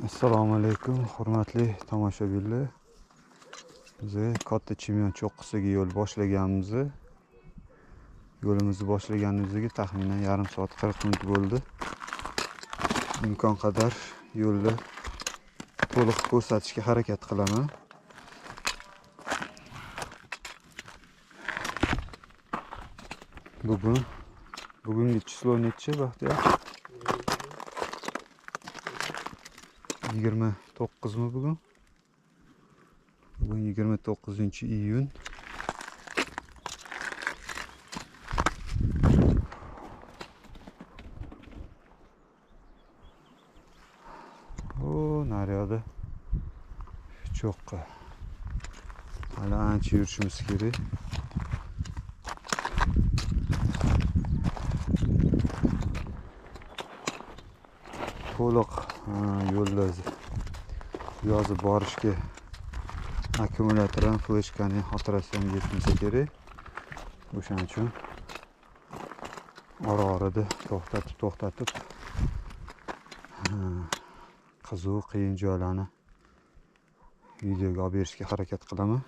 Assalomu alaykum, hurmatli tomoshabinlar. Biz Katta Chimyon cho'qqisiga yo'l boshlaganmiz. Yo'limizni boshlaganimizga taxminan yarim soat 40 minut bo'ldi. Imkon qadar yo'lni to'liq ko'rsatishga harakat qilaman. Bugungi число nechi, Baxtiyor? 29mi bugun? Bugun 29-iyun. O, naryoqda cho'qqi. Hali ancha yurishimiz kerak. To'liq yo'lda yozib borishga akkumulyator ham, fleshkaning xotirasi ham yetmasa kerak. O'shaning uchun ora-orada to'xtatib-to'xtatib, qiziq, qiyin joylarni videoga olib berishga harakat qilaman.